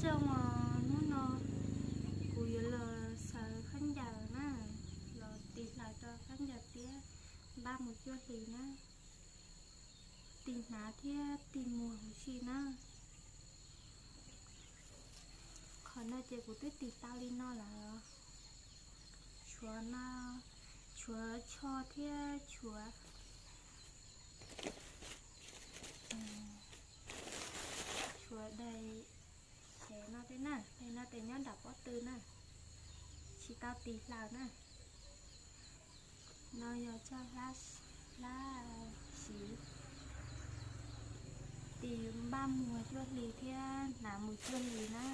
Zoo os, hnub no kuv yuav los xaws khaub ncaws na, los tig hlaws rau khaub ncaws tiab npaj mus cuaj hlis na, tig hnav thiab tig muag huv si na. Qhov no ces kuv twb tig tau li no lawm, tshuav no, tshuav tsho thiab tshuav, tshuav daim sev no tej na, daim no ces nyob nram pob tw na, tsis tau tig hlaws na. No yog coj hlab siv, tig npaj muag cuaj hlis thiab hnav mus cuaj hlis na.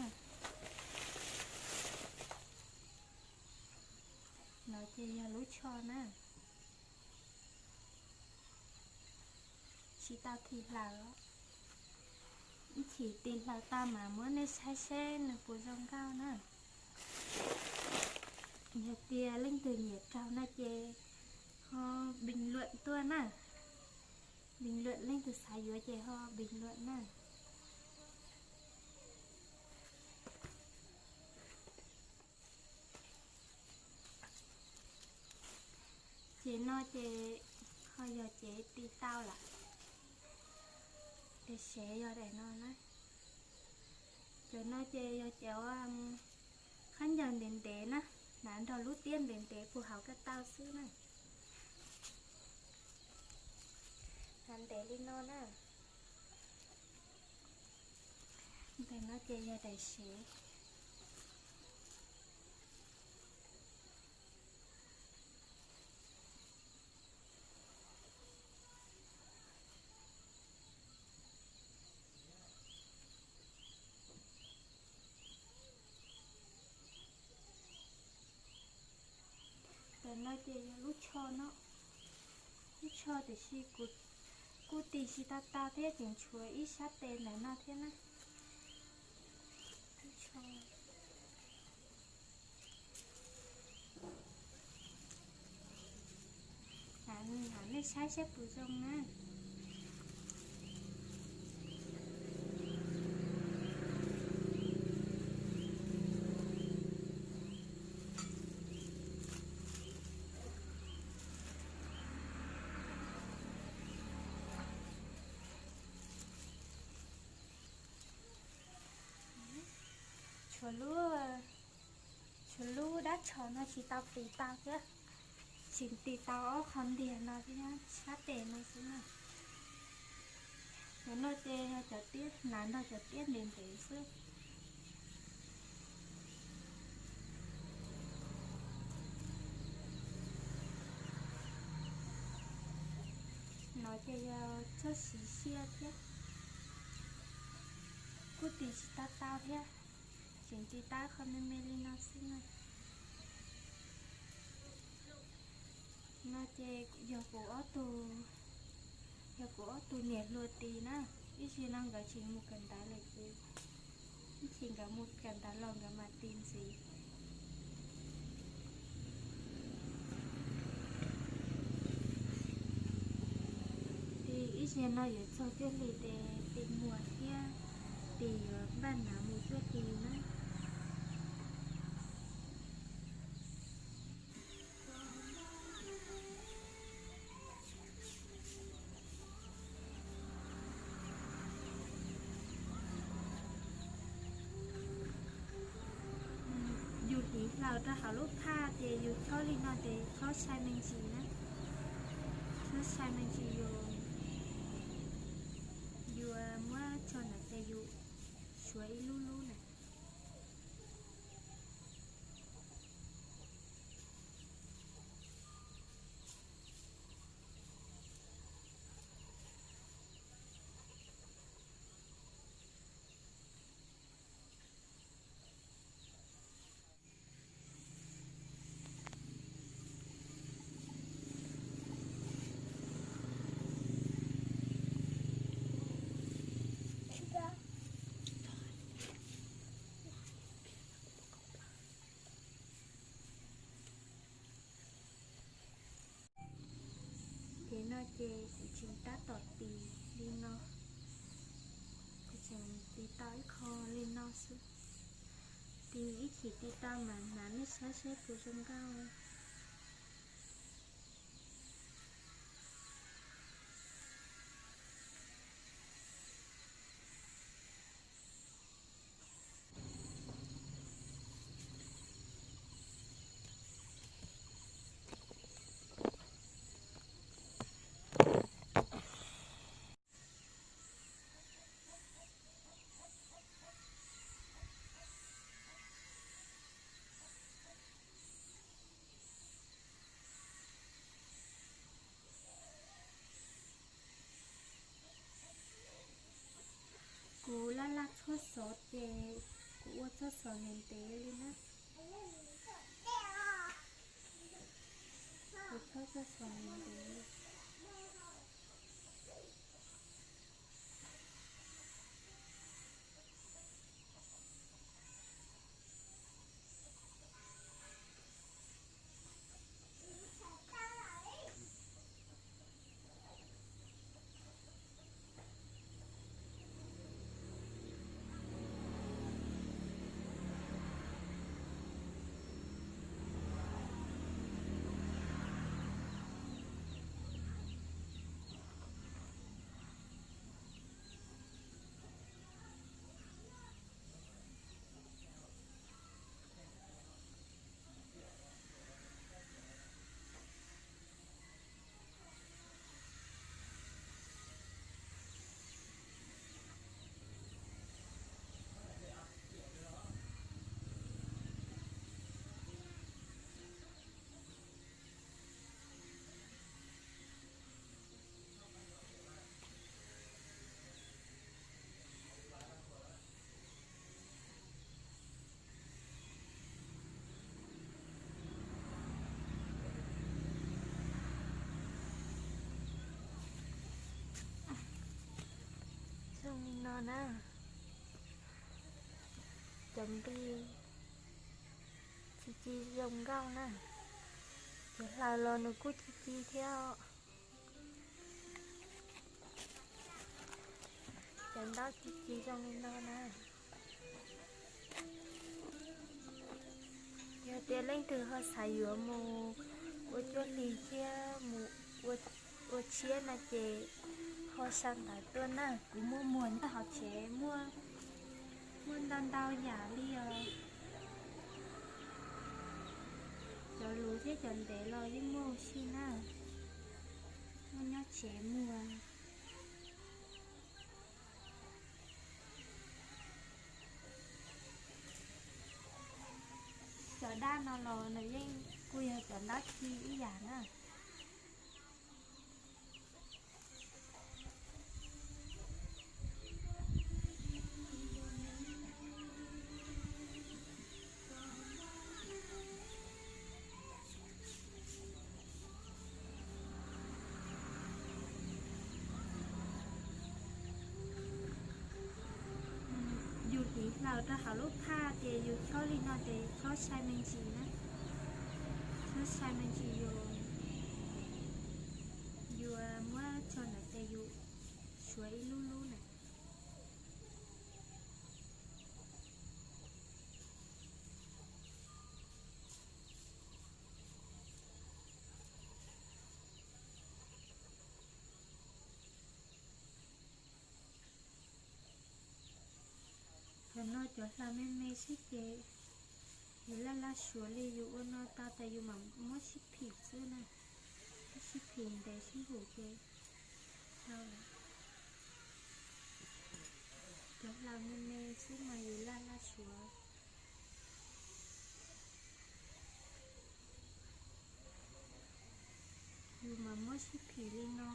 No ces yog lub tsho na, tsis tau tig hlaws, ib chim tig hlaws tau mas muab nej saib seb nws puas zoo nkauj na. Yog tias leej twg nyiam raug no ces ho bình luận tuaj na, bình luận, leej twg xav yuav ces ho bình luận na. Ces no ces ho yog cev tig tau lawm, es sev yog daim no na. Cov no ces yog cov khaub ncaws ntev ntev na, hnav nrog lub tiab ntev ntev puag hauv ko taw xwb na. Hnav ntev li no na. Ntawm no ces yog daim sev. Ntawm no ces yog lub tsho no, lub tsho tiam sis kuv kuj tig tsis tau tau thiab, tseem tshuav ib sab tes ntawm no thiab na. Hnav nej saib saib puas zoo na. Tshuav lub, tshuav lub dab tsho no tsis tau tig tau thiab, tseem tig tau ob qho ntiag no thiab sab tes no xwb na. Cov no ces yog cov tiab, hnav nrog cov tiab ntev ntev xwb. No ces yog txoj siv siab thiab, kuj tig tsis tau tau thiab, tseem tig tau qhov me me li no xwb na. No ces yog kuv ob tug, yog kuv ob tug niam hluas tig na, ib zaug no nkawd tseem mus kawm ntawv lawm ces ib chim nkawd mus kawm ntawv los nkawd mam tig ntxiv. Tig ib zaug no yuav txog cuaj hlis ces tig muag thiab, tig yuav npaj hnav mus cuaj hlis na. Yus hliv hlaws rau hauv lub phaj ces yus chob li no ces chob sai me ntsis na. Chob sai me ntsis yus yuav muab tso ntawd ces yus suav ib lub lub na. Ces no ces kuv tseem tab tom tis li no, kuv tseem tis tau ib qho li no xwb. Ib chim tiv tau mas hnav nej saib seb puas zoo nkauj. Kuv laj laj tshuab xov ces kuv ua txoj xov ntev ntev li na. Kuv tshuab txoj xov ntev ntev li. Zoo li no na, cov nqi ci ci zoo nkauj na, cov hlaws los nws kuj ci ci thiab. Cov ntaub ci ci zoo li no na. Yog tias leej twg ho xav yuav mus ua cuaj hlis thiab mus ua tshiab no ces ho sau ntawv tuaj na, kuv muaj muag nyob hauv tsev, muaj ntau ntau yam li os. Cov luv thiab cov ntev los yeej muaj huv si na, muaj nyob tsev muag. Cov dab no los nws yeej kuj yog cov ntaub ci ib yam na. Yus hliv hlaws rau hauv lub phaj ces yus chob li no ces chob sai me ntsis na. Chob sai me ntsis yus, yus muab tso ntawd ces yus suav ib lub lub na. Cov no cov hlaws me me xwb ces yus laj laj suav li yus ua no tau tas yus mam muab sib phim xwb na. Muab sib phim ntev sib hum ces tau lawm. Cov hlaws me me xwb mas yus laj laj suav. Yus mas muab sib phim li no,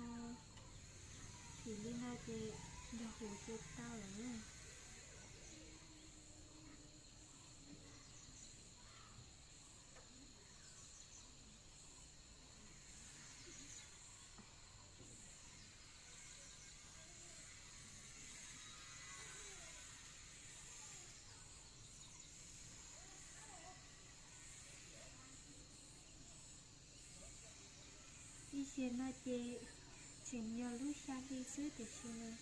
phim li no ces yog hum ces tau lawm. Ib zaug no ces tseem yog lub xya hli xwb tiam sis mas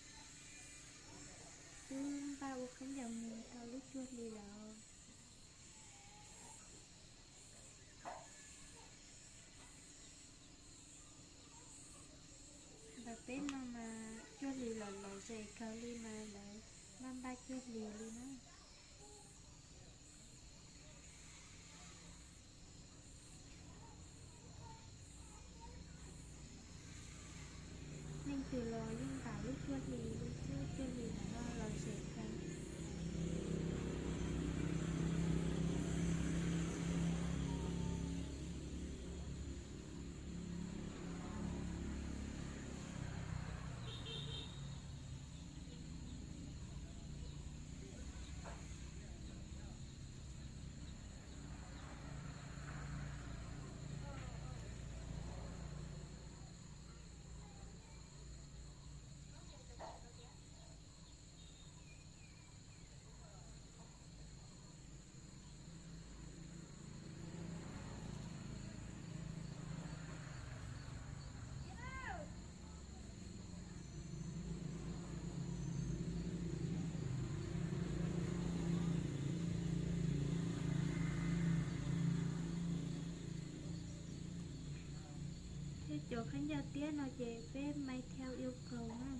twb npaj ua khaub ncaws mus tau lub cuaj hli lawm. Peb no mas cuaj hlis lawm, lom zem kawg li mas lawv npaj npaj cuaj hlis li na. Leej twg los yeej npam lub cuaj hlis li xwb, cuaj hlis no lom zem kawg. Thiab cov khaub ncaws tiab no ces peb maiv theo yêu cầu na.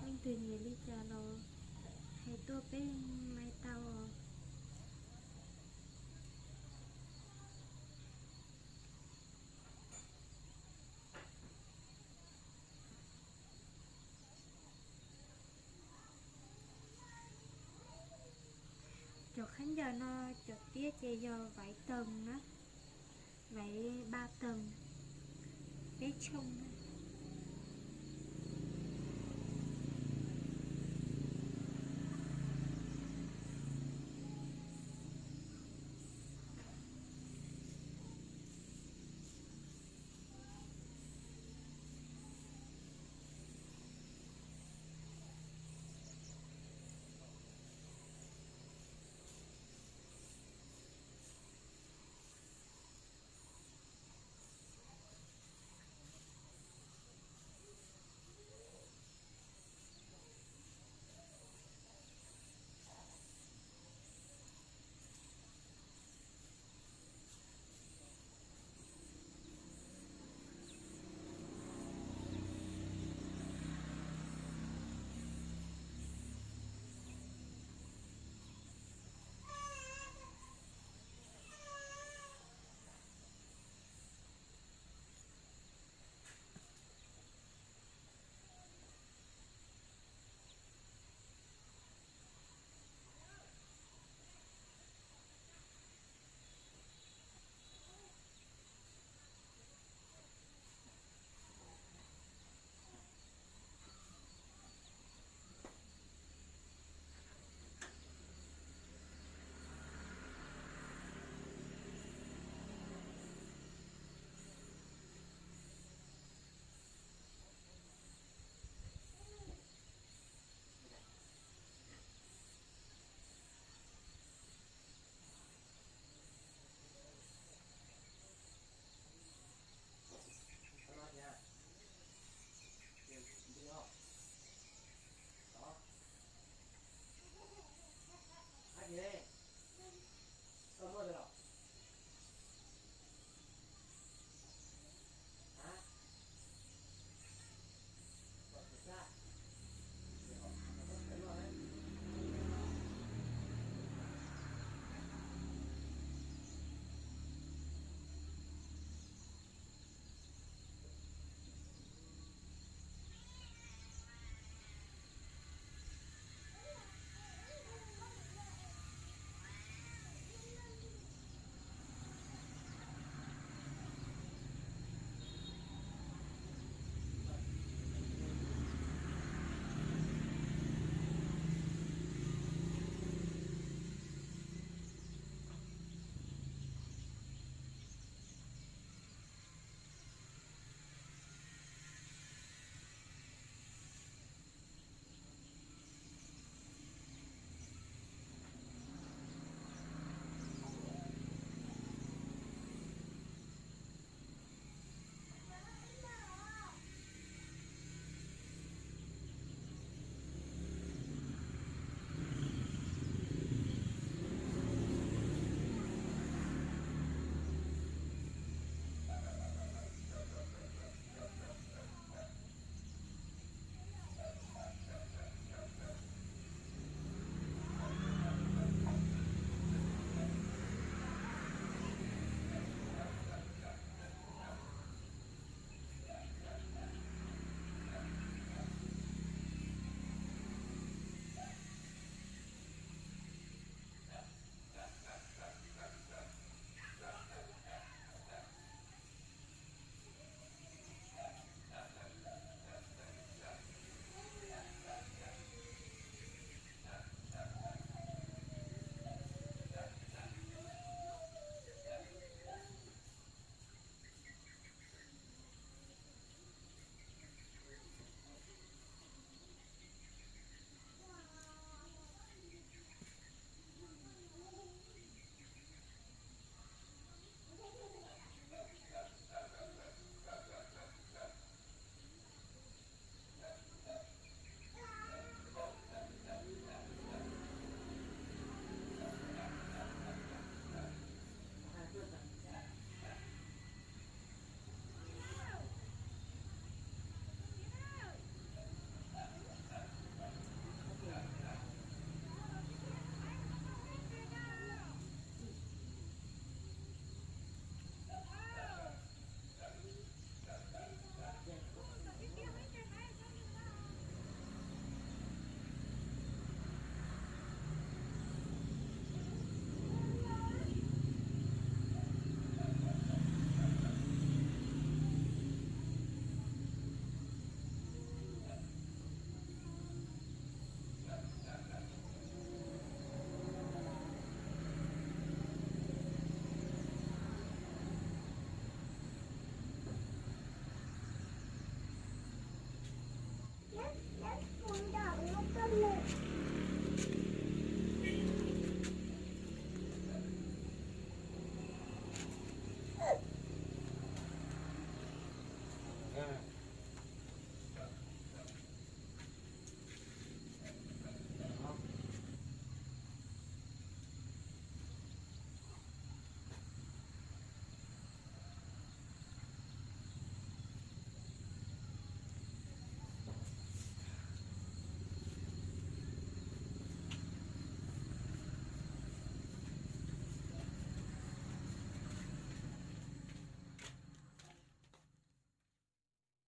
Leej twg nyiam li cas los hais tuaj peb maiv tau os. Cov khaub ncaws no cov tiab ces yog vaiv tees na, vaiv ba tees, peb tshooj na.